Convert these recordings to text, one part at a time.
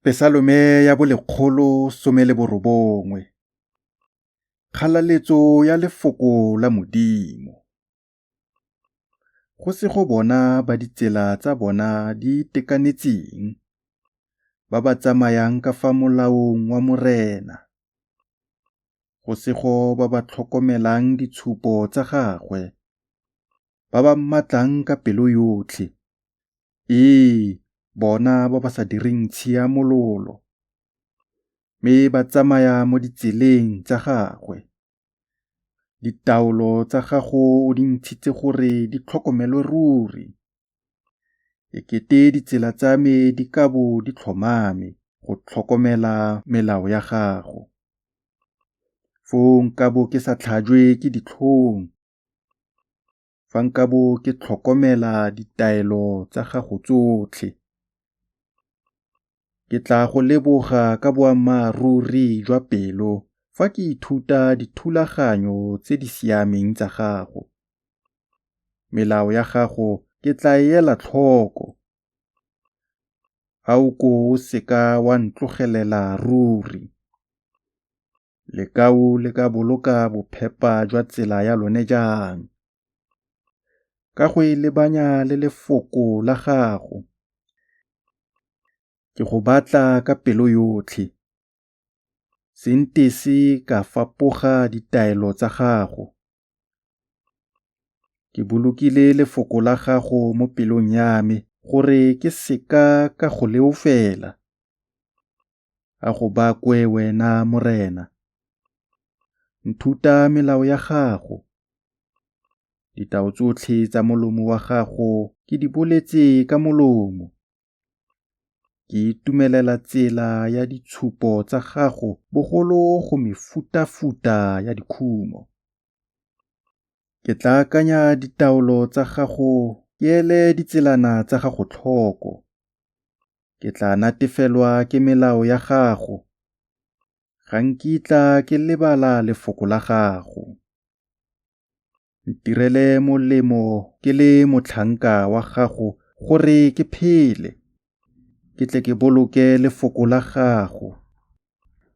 Pesalome ya bo 119. Kgalaletso ya lefoko la Modimo. Go sego bona ba ditsela tsa bona di itekanetseng, ba ba tsamayang ka fa molaong wa Morena. Go sego ba ba tlhokomelang ditshupo tsa gagwe, ba ba mmatlang ka pelo yotlhe, ee, bona ba ba sa direng tshiamololo, mme ba tsamaya mo ditseleng tsa gagwe. Ditaolo tsa gago o di ntshitse gore di tlhokomelwe ruri. E kete ditsela tsa me di ka bo di tlhomame go tlhokomela melao ya gago. Foo nka bo ke sa tlhajwe ke ditlhong, fa nka bo ke tlhokomela ditaelo tsa gago tsotlhe. Ke tla go leboga ka boammaaruri jwa pelo fa ke ithuta dithulaganyo tse di siameng tsa gago. Melao ya gago ke tla e ela tlhoko. A o ko o se ka wa ntlogelela ruri. Lekau le ka boloka bophepa jwa tsela ya lone jang? Ka go e lebanya le lefoko la gago. Ke go batla ka pelo yotlhe. Se ntese ka fapoga ditaelo tsa gago. Ke bolokile lefoko la gago mo pelong ya me gore ke se ka ka go leofela. A go bakwe wena, Morena. Nthuta melao ya gago. Ditao tsotlhe tsa molomo wa gago ke di boletse ka molomo. Ke itumelela tsela ya ditshupo tsa gago bogolo go mefutafuta ya dikhumo. Ke tla akanya ditaolo tsa gago ke ele ditselana tsa gago tlhoko. Ke tla natefelwa ke melao ya gago. Ga nkitla ke lebala lefoko la gago. Ntirele molemo ke le motlhanka wa gago gore ke phele, ke tle ke boloke lefoko la gago.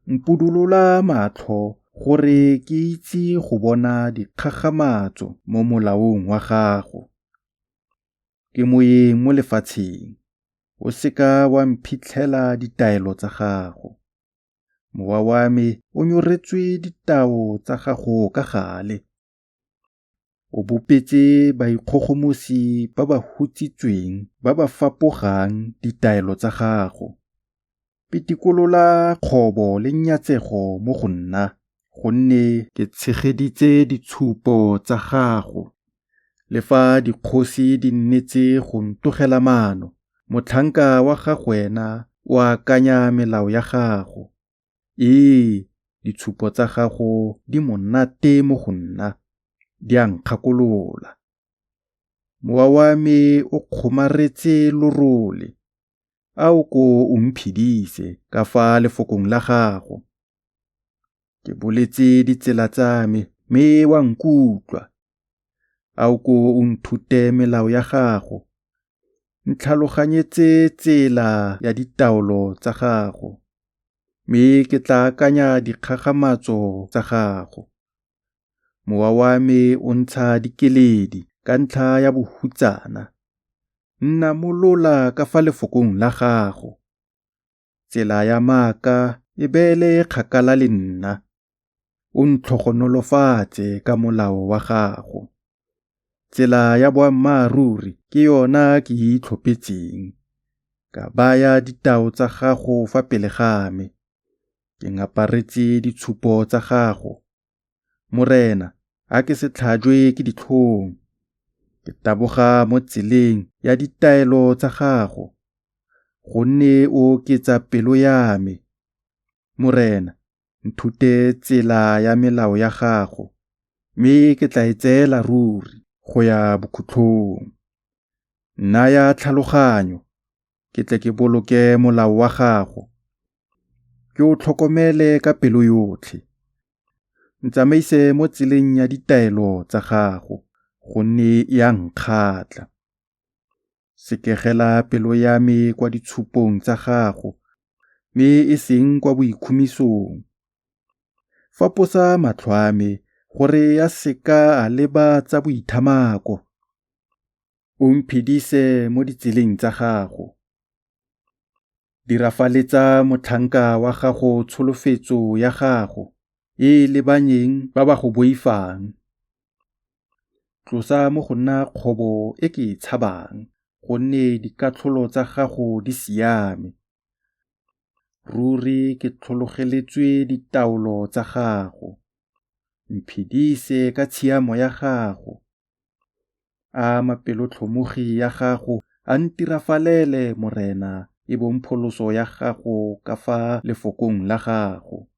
Mpudulola matlho gore ke itse go bona dikgakgamatso mo molaong wa gago. Ke moeng mo lefatsheng, o se ka wa mphitlhela ditaelo tsa gago. Mowa wa me o nyoretswe ditao tsa gago ka gale. O bopetse baikgogomosi ba ba hutsitsweng ba ba fapogang ditaelo tsa gago. Pitikolola kgobo le nyatsego mo go nna, gonne ke tshegeditse ditshupo tsa gago. Le fa dikgosi di nnetse go ntogela maano, motlhanka wa gago ena o akanya melao ya gago. Ee, ditshupo tsa gago di monate mo go nna, di a nkgakolola. Mowa wa me o kgomaretse lorole, a o ko o mphedise ka fa lefokong la gago. Ke boletse ditsela tsa me, mme wa nkutlwa. A o ko o nthute melao ya gago. Ntlhaloganyetse tsela ya ditaolo tsa gago, mme ke tla akanya dikgakgamatso tsa gago. Mowa wa me o ntsha dikeledi ka ntlha ya bohutsana. Nnamolola ka fa lefokong la gago. Tsela ya maaka e beele kgakala le nna. O ntlhogonolofatse ka molao wa gago. Tsela ya boammaaruri ke yona ke e itlhophetseng. Ka baya ditao tsa gago fa pele ga me. Ke ngaparetse ditshupo tsa gago. Morena, a ke se tlhajwe ke ditlhong. Ke taboga mo tseleng ya ditaelo tsa gago, gonne o oketsa pelo ya me. Morena, nthute tsela ya melao ya gago, mme ke tla e tseela ruri go ya bokhutlong. Nnaya tlhaloganyo, ke tle ke boloke molao wa gago, ke o tlhokomele ka pelo yotlhe. Ntsamaise mo tseleng ya ditaelo tsa gago, gonne e a nkgatla. Sekegela pelo ya me kwa ditshupong tsa gago, mme e seng kwa boikhumisong. Faposa matlho a me gore a se ka a leba tsa boithamako. O mphedise mo ditseleng tsa gago. Dirafaletsa motlhanka wa gago tsholofetso ya gago e e lebanyeng ba ba go boifang. Tlosa mo go nna kgobo e ke e tshabang, gonne dikatlholo tsa gago di siame. Ruri ke tlhologeletswe ditaolo tsa gago. Mphedise ka tshiamo ya gago. A mapelotlhomogi ya gago a ntirafalele, Morena, e bong pholoso ya gago ka fa lefokong la gago,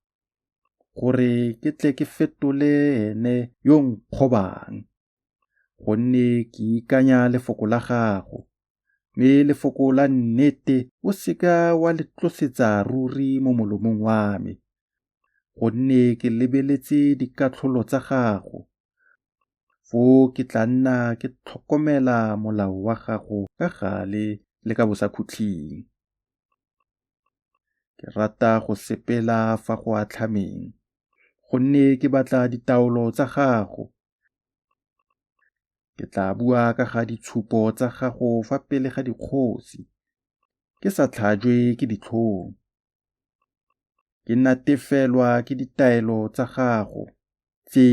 gore ke tle ke fetole ene yo o nkgobang, gonne ke ikanya lefoko la gago. Mme lefoko la nnete o se ka wa le tlosetsa ruri mo molomong wa me, gonne ke lebeletse dikatlholo tsa gago. Foo ke tla nna ke tlhokomela molao wa gago ka gale le ka bosakhutleng. Ke rata go sepela fa go atlhameng, gonne ke batla ditaolo tsa gago. Ke tla bua ka ga ditshupo tsa gago fa pele ga dikgosi, ke sa tlhajwe ke ditlhong. Ke natefelwa ke ditaelo tsa gago tse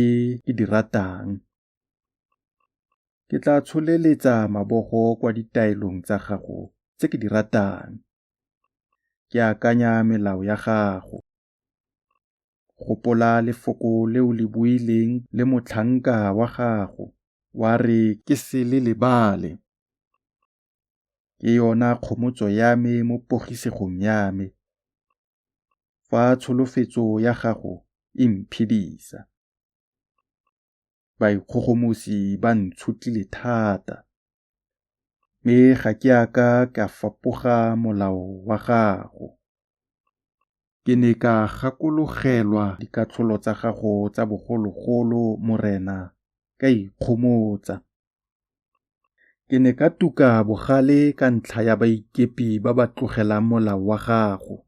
ke di ratang. Ke tla tsholeletsa mabogo kwa ditaelong tsa gago tse ke di ratang, ke akanya melao ya gago. Gopola lefoko le o le buileng le motlhanka wa gago, wa re ke se le lebale. Ke yona kgomotso ya me mo pogisegong ya me, fa tsholofetso ya gago e mphedisa. Baikgogomosi ba ntshotlile thata, mme ga ke a ka ka fapoga molao wa gago. Ke ne ka gakologelwa dikatlholo tsa gago tsa bogologolo, Morena, ka ikgomotsa. Ke ne ka tuka bogale ka ntlha ya baikepi ba ba tlogelang molao wa gago.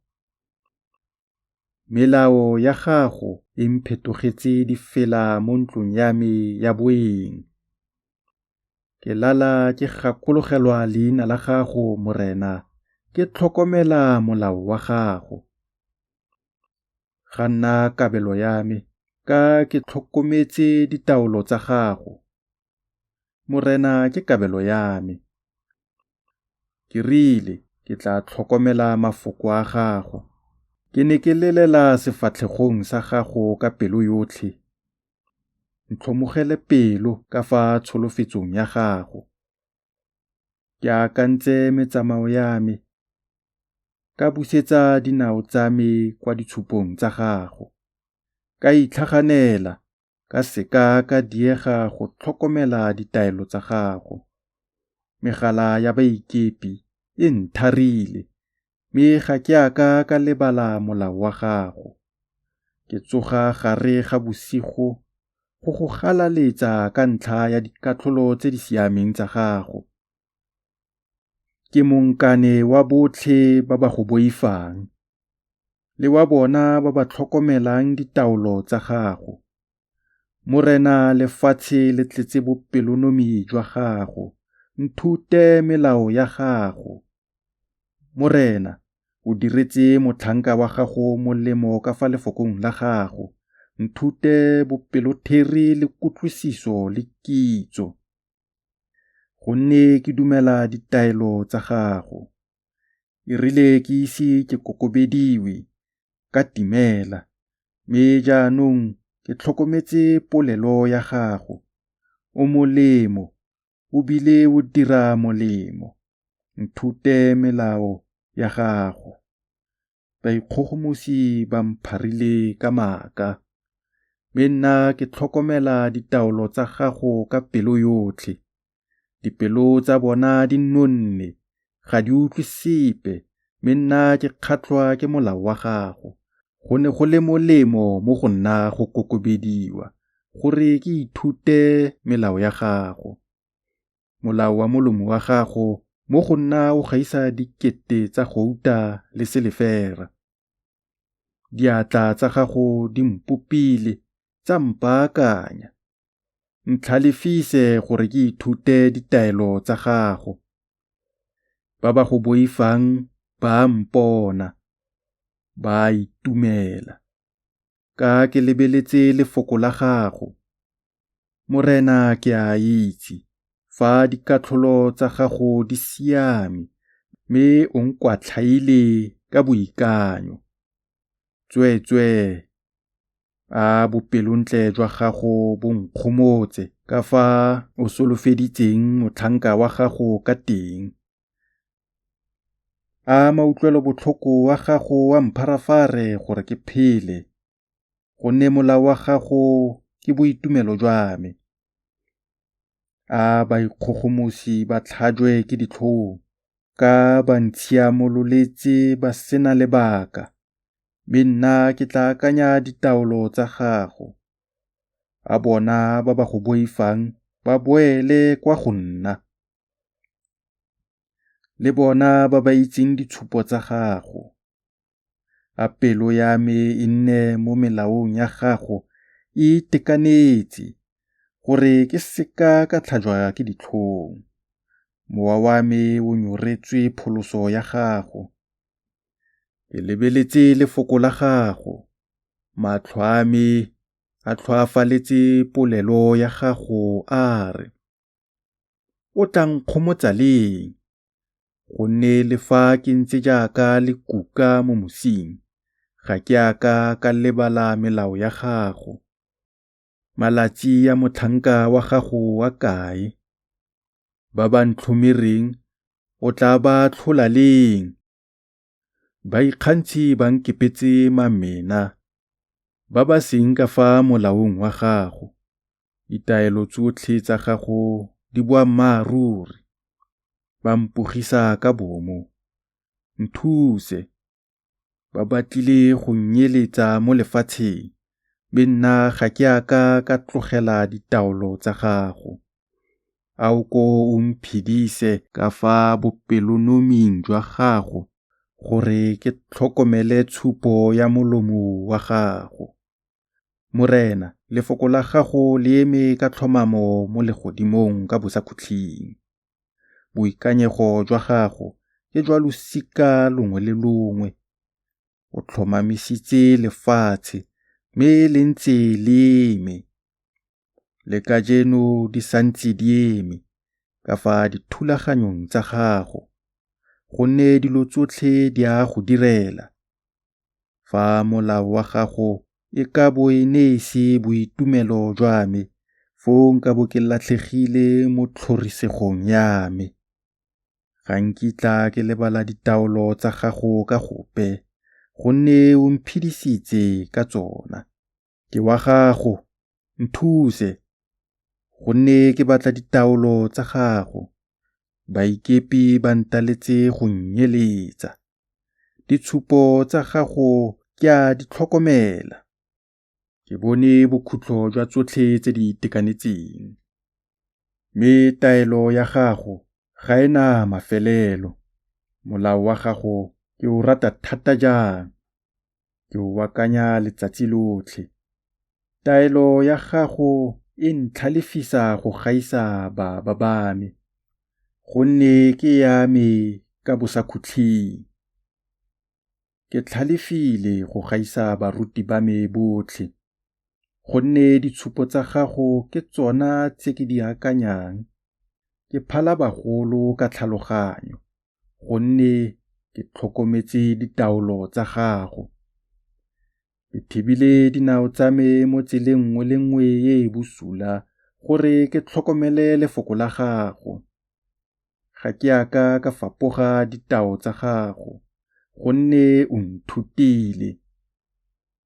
Melao ya gago e mphetogetse difela mo ntlong ya me ya boeng. Ke lala ke gakologelwa leina la gago, Morena, ke tlhokomela molao wa gago. Ga nna kabelo ya me, ka ke tlhokometse ditaolo tsa gago. Morena ke kabelo ya me. Ke rile ke tla tlhokomela mafoko a gago. Ke ne ke lelela sefatlhegong sa gago ka pelo yotlhe. Ntlhomogele pelo ka fa tsholofetsong ya gago. Ke akantse metsamao ya me, ka busetsa dinao tsa me kwa ditshupong tsa gago. Ka itlhaganela, ka se ka ka diega go tlhokomela ditaelo tsa gago. Megala ya baikepi e ntharile, mme ga ke a ka ka lebala molao wa gago. Ke tsoga gare ga bosigo go go galaletsa ka ntlha ya dikatlholo tse di siameng tsa gago. Ke monkane wa botlhe ba ba go boifang, le wa bona ba ba tlhokomelang ditaolo tsa gago. Morena, lefatshe le tletse bopelonomi jwa gago, nthute melao ya gago. Morena, o diretse motlhanka wa gago molemo ka fa lefokong la gago. Nthute bopelotheri le kutlwisiso le kitso, gonne ke dumela ditaelo tsa gago. E rile ke ise ke kokobediwe, ka timela, mme jaanong ke tlhokometse polelo ya gago. O molemo, o bile o dira molemo. Nthute melao ya gago. Baikgogomosi ba mpharile ka maaka, mme nna ke tlhokomela ditaolo tsa gago ka pelo yotlhe. Dipelo tsa bona di nonne, ga di utlwe sepe, mme nna ke kgatlhwa ke molao wa gago. Go ne go le molemo mo go nna go kokobediwa, gore ke ithute melao ya gago. Molao wa molomo wa gago mo go nna o gaisa dikete tsa gouta le selefera. Diatla tsa gago di mpopile tsa mpaakanya. Ntlhalefise gore ke ithute ditaelo tsa gago. Ba ba go boifang ba a mpona, ba a itumela, ka ke lebeletse lefoko la gago. Morena ke a itse fa dikatlholo tsa gago di siame, mme o nkwatlhaile ka boikanyo. Tsweetswee, a bopelontle jwa gago bo nkgomotse ka fa o solofeditseng motlhanka wa gago ka teng. A mautlwelobotlhoko a gago a mpharafare gore ke phele, gonne molao wa gago ke boitumelo jwa me. A baikgogomosi ba tlhajwe ke ditlhong, ka ba ntshiamololetse ba sena lebaka, mme nna ke tla akanya ditaolo tsa gago. A bona ba ba go boifang ba boele kwa go nna, le bona ba ba itseng ditshupo tsa gago. A pelo ya me e nne mo melaong ya gago e itekanetse, gore ke seka ka tlhajwa ke ditlhong. Mowa wa me o nyoretswe pholoso ya gago. Ke lebeletse lefoko la gago. Matlho a me a tlhoafaletse polelo ya gago a re, O tla nkgomotsa leng? Gonne le fa ke ntse jaaka lekuka mo mosing, ga ke a ka ka lebala melao ya gago. Malatsi a motlhanka wa gago a kae? Ba ba ntlhomereng o tla ba atlhola leng? Baikgantshi ba nkepetse mamena, ba ba seng ka fa molaong wa gago. Ditaelo tsotlhe tsa gago di boammaaruri, ba mpogisa ka bomo. Nthuse, ba batlile go nnyeletsa mo lefatsheng, mme nna ga ke a ka ka tlogela ditaolo tsa gago. A o ko o mphedise ka fa bopelonoming jwa gago, gore ke tlhokomele tshupo ya molomo wa gago. Morena, lefoko la gago le eme ka tlhomamo mo legodimong ka bosakhutleng. Boikanyego jwa gago ke jwa losika longwe le longwe. O tlhomamisitse lefatshe, mme le ntse le eme. Le kajeno di santse di eme ka fa dithulaganyong tsa gago, gonne dilo tsotlhe di a go direla. Fa molao wa gago e ka bo e ne e se boitumelo jwa me, foo nka bo ke latlhegile mo tlhorisegong ya me. Ga nkitla ke lebala ditaolo tsa gago ka gope, gonne o mphedisitse ka tsona. Ke wa gago, nthuse, gonne ke batla ditaolo tsa gago. Baikepi ba ntaletse go nnyeletsa. Ditshupo tsa gago ke a di tlhokomela. Ke bone bokhutlo jwa tsotlhe tse di itekanetseng, mme taelo ya gago ga e na mafelelo. Molao wa gago ke o rata thata jang! Ke o akanya letsatsi lotlhe. Taelo ya gago e ntlhalefisa go gaisa baba ba me, gonne ke ya me ka bosakhutleng. Ke tlhalefile go gaisa baruti ba me botlhe, gonne ditshupo tsa gago ke tsona tse ke di akanyang. Ke phala bagolo ka tlhaloganyo, gonne ke tlhokometse ditaolo tsa gago. Ke thibile dinao tsa me mo tseleng nngwe le nngwe e e bosula gore ke tlhokomele lefoko la gago. Ga ke a ka ka fapoga ditao tsa gago, gonne o nthutile.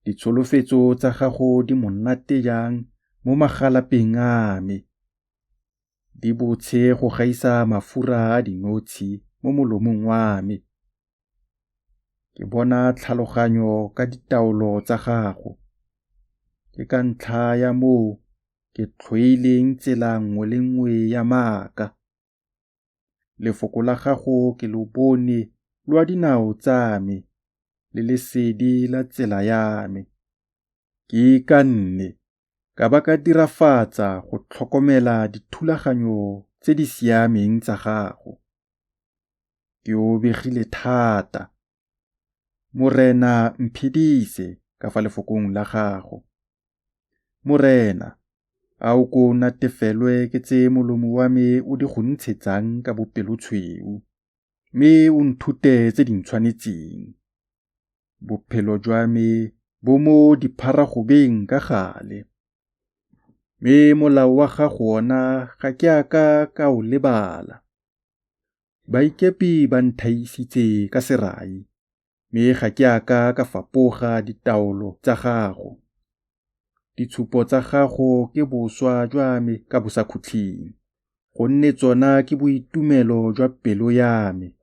Ditsholofetso tsa gago di monate jang mo magalapeng a me! Di botshe go gaisa mafura a dinotshe mo molomong wa me. Ke bona tlhaloganyo ka ditaolo tsa gago. Ke ka ntlha ya moo ke tlhoileng tsela nngwe le nngwe ya maaka. Lefoko la gago ke lobone lwa dinao tsa me, le lesedi la tsela ya me. Ke ikanne ka ba ka dirafatsa go tlhokomela dithulaganyo tse di siameng tsa gago. Ke obegile thata. Morena mphedise ka fa lefokong la gago. Morena, a o ko o natefelwe ke tse molomo wa me o di go ntshetsang ka bopelotshweu, mme o nthute tse di ntshwanetseng. Bophelo jwa me bo mo dipharagobeng ka gale, mme molao wa gago ona ga ke a ka ka o lebala. Baikepi ba nthaisitse ka serai, mme ga ke a ka ka fapoga ditaolo tsa gago. Ditshupo tsa gago ke boswa jwa me ka bosakhutleng, gonne tsona ke boitumelo jwa pelo ya me.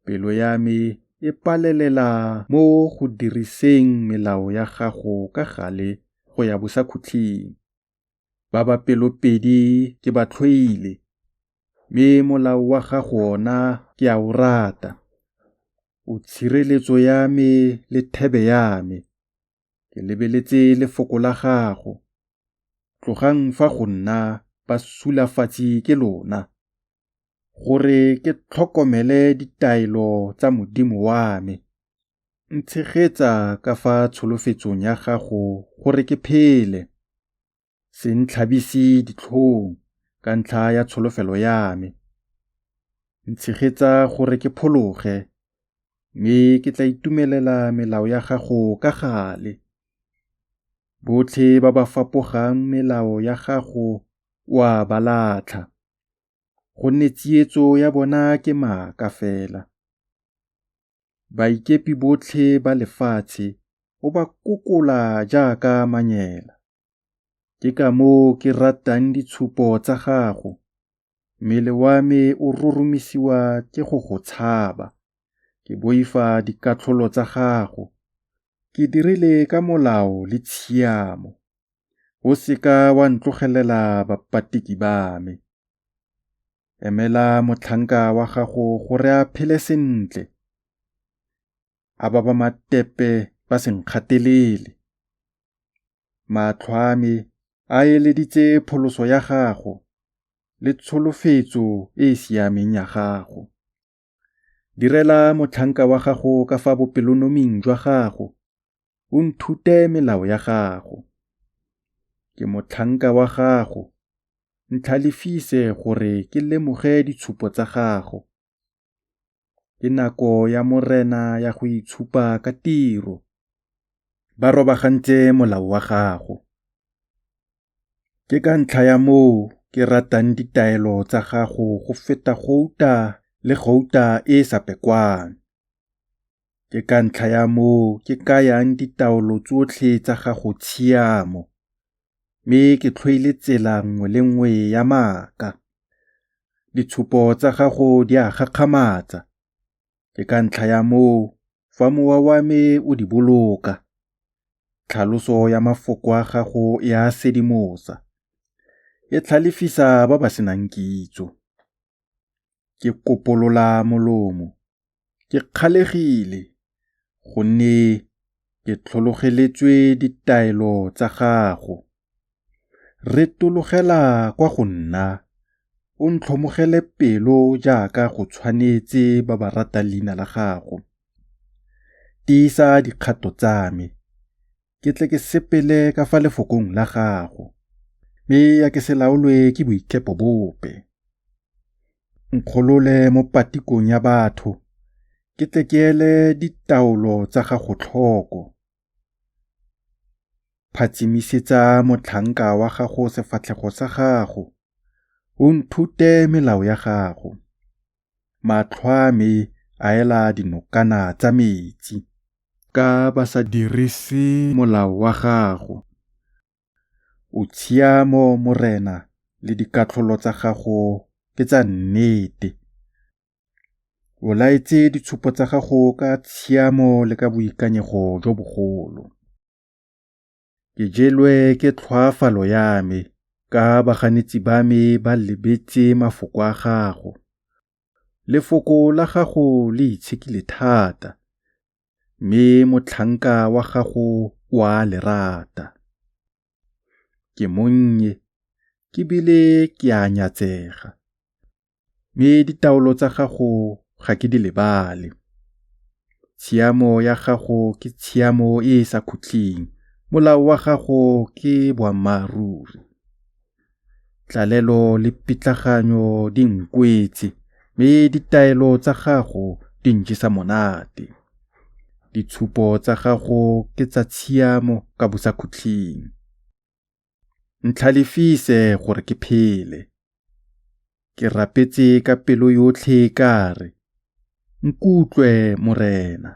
Pelo ya me e palelela mo go diriseng melao ya gago ka gale go ya bosakhutleng. Ba ba pelopedi ke ba tlhoile, mme molao wa gago ona ke a o rata. O tshireletso ya me le thebe ya me. Ke lebeletse lefoko la gago. Tlogang fa go nna, basulafatsi ke lona, gore ke tlhokomele ditaelo tsa Modimo wa me. Ntshegetsa ka fa tsholofetsong ya gago gore ke phele. Se ntlhabise ditlhong ka ntlha ya tsholofelo ya me. Ntshegetsa gore ke phologe, mme ke tla itumelela melao ya gago ka gale. Botlhe ba ba fapogang melao ya gago o a ba latlha, gonne tsietso ya bona ke maaka fela. Baikepi botlhe ba lefatshe o ba kokola jaaka manyela. Ke ka moo ke ratang ditshupo tsa gago. Mmele wa me o roromisiwa ke go go tshaba. Ke boifa dikatlholo tsa gago. Ke dirile ka molao le tshiamo. O se ka wa ntlogelela bapatiki ba me. Emela motlhanka wa gago gore a phele sentle. A ba ba matepe ba se nkgatelele. Matlho a me a eleditse pholoso ya gago le tsholofetso e e siameng ya gago. Direla motlhanka wa gago ka fa bopelonoming jwa gago, o nthute melao ya gago. Ke motlhanka wa gago, ntlhalefise gore ke lemoge ditshupo tsa gago. Ke nako ya Morena ya go itshupa ka tiro. Ba robagantse molao wa gago. Ke ka ntlha ya moo ke ratang ditaelo tsa gago go feta gouta le gouta e e sa pekwang. Ke ka ntlha ya moo ke kayang ditaolo tsotlhe tsa gago tshiamo, mme ke tlhoile tsela nngwe le nngwe ya maaka. Ditshupo tsa gago di a gakgamatsa, ke ka ntlha ya moo fa mowa wa me o di boloka. Tlhaloso ya mafoko a gago e a sedimosa, e tlhalefisa ba ba senang kitso. Ke kopolola molomo, ke kgalegile, gonne ke tlhologeletswe ditaelo tsa gago. Retologela kwa go nna, o ntlhomogele pelo jaaka go tshwanetse ba ba ratang leina la gago. Tiisa dikgato tsa me, ke tle ke sepele ka fa lefokong la gago, mme a ke se laolwe ke boikepo bope. Nkgolole mo patikong ya batho, ke tle ke ele ditaolo tsa gago tlhoko. Phatsimisetsa motlhanka wa gago sefatlhego sa gago, o nthute melao ya gago. Matlho a me a ela dinokana tsa metsi, ka ba sa dirise molao wa gago. O tshiamo, Morena, le dikatlholo tsa gago ke tsa nnete. O laetse ditshupo tsa gago ka tshiamo le ka boikanyego jo bogolo. Ke jelwe ke tlhoafalo ya me, ka baganetsi ba me ba lebetse mafoko a gago. Lefoko la gago le itshekile thata, mme motlhanka wa gago o a le rata. Ke monnye, ke bile ke a nyatsega, mme ditaolo tsa gago ga ke di lebale. Tshiamo ya gago ke tshiamo e e sa khutleng, molao wa gago ke boammaaruri. Tlalelo le pitlaganyo di nkwetse, mme ditaelo tsa gago di njesa monate. Ditshupo tsa gago ke tsa tshiamo ka bosakhutleng. Ntlhalefise gore ke phele. Ke rapetse ka pelo yotlhe ka re, Nkutlwe, Morena.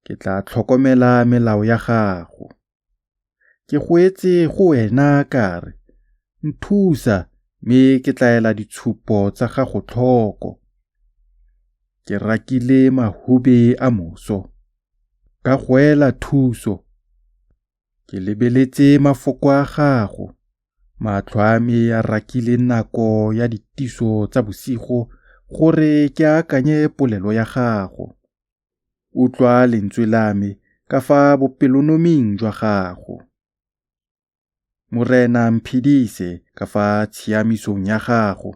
Ke tla tlhokomela melao ya gago. Ke goetse go wena ka re, Nthusa, mme ke tla ela ditshupo tsa gago tlhoko. Ke rakile mahube a moso, ka goela thuso. Ke lebeletse mafoko a gago, matlho a me a rakile nako ya ditiso tsa bosigo gore ke akanye polelo ya gago. Utlwa lentswe la me ka fa bopelonoming jwa gago. Morena mphedise ka fa tshiamisong ya gago.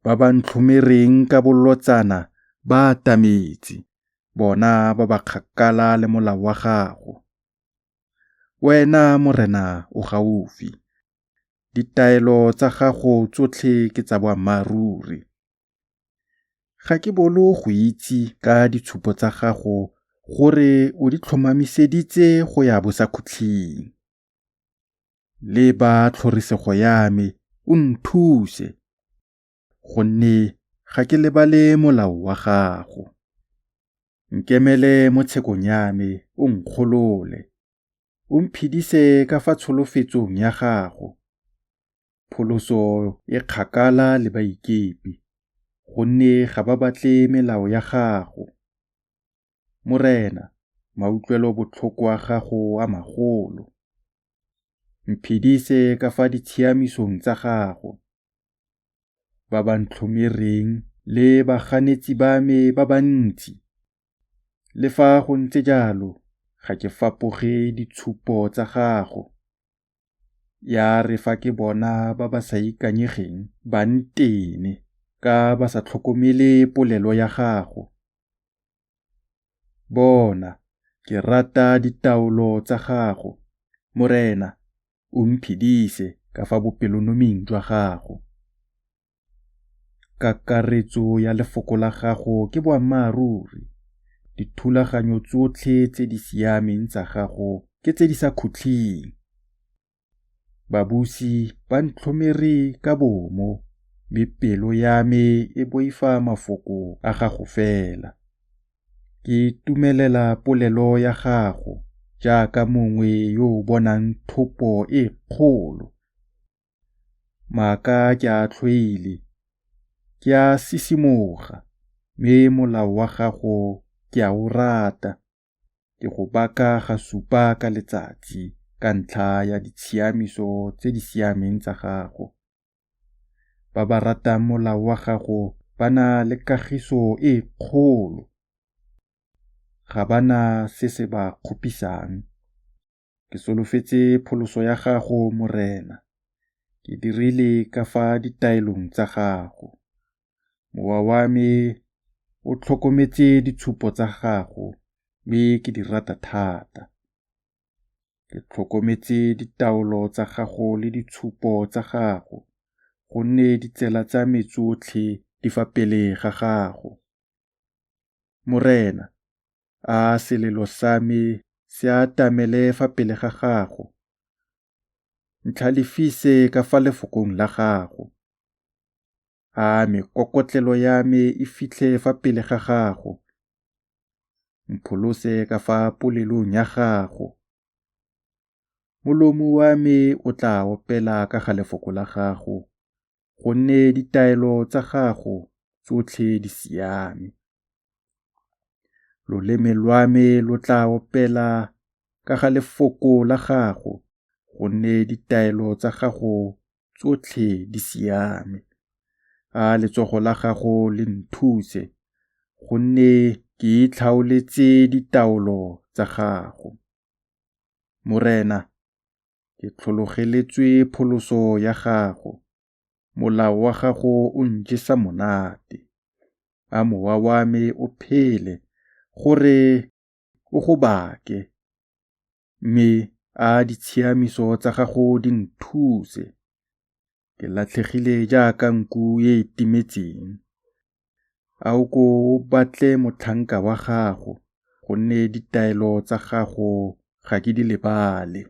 Ba ba ntlhomereng ka bolotsana ba atametse, bona ba ba kgakala le molao wa gago. Wena Morena o gaufi, ditaelo tsa gago tsotlhe ke tsa boammaaruri. Ga ke bolo go itse ka ditshupo tsa gago gore o di tlhomamiseditse go ya bosakhutleng. Leba tlhorisego ya me, o nthuse, gonne ga ke lebale molao wa gago. Nkemele mo tshekong ya me, o nkgolole, o mphedise ka fa tsholofetsong ya gago. Pholoso e kgakala le baikepi, gonne ga ba batle melao ya gago. Morena, mautlwelobotlhoko a gago a magolo. Mphedise ka fa ditshiamisong tsa gago. Ba ba ntlhomereng le baganetsi ba me ba bantsi. Le fa go ntse jalo, ga ke fapoge ditshupo tsa gago. Ya re fa ke bona ba ba sa ikanyegeng ba ntene, ka ba sa tlhokomele polelo ya gago. Bona, ke rata ditaolo tsa gago, Morena, o mphedise ka fa bopelonoming jwa gago. Kakaretso ya lefoko la gago ke boammaaruri, dithulaganyo tsotlhe tse di siameng tsa gago ke tse di sa khutleng. Babusi ba ntlhomere ka bomo, mme pelo ya me e boifa mafoko a gago fela. Ke itumelela polelo ya gago jaaka mongwe yo o bonang thopo e kgolo. Maaka ke a tlhoile, ke a sisimoga, mme molao wa gago ke a o rata. Ke go baka gasupa ka letsatsi ka ntlha ya ditshiamiso tse di siameng tsa gago. Ba ba ratang molao wa gago ba na le kagiso e kgolo, ga ba na se se ba kgopisang. Ke solofetse pholoso ya gago, Morena, ke dirile ka fa ditaelong tsa gago. Mowa wa me o tlhokometse ditshupo tsa gago, mme ke di rata thata. Ke tlhokometse ditaolo tsa gago le ditshupo tsa gago, gonne ditsela tsa me tsotlhe di fa pele ga gago. Morena, a selelo sa me se atamele fa pele ga gago, ntlhalefise ka fa lefokong la gago. A mekokotlelo ya me e fitlhe fa pele ga gago, mpholose ka fa polelong ya gago. Molomo wa me o tla opela ka ga lefoko la gago, gonne ditaelo tsa gago tsotlhe di siame. Loleme lwa me lo tla opela ka ga lefoko la gago, gonne ditaelo tsa gago tsotlhe di siame. A letsogo la gago le nthuse, gonne Ke itlhaoletse ditaolo tsa gago. Morena, ke tlhologeletswe pholoso ya gago, molao wa gago o njesa monate. A mowa wa me o phele gore o go bake, mme a ditshiamiso tsa gago di nthuse. Ke latlhegile jaaka nku e e timetseng. A o ko o batle motlhanka wa gago, gonne ditaelo tsa gago ga ke di lebale.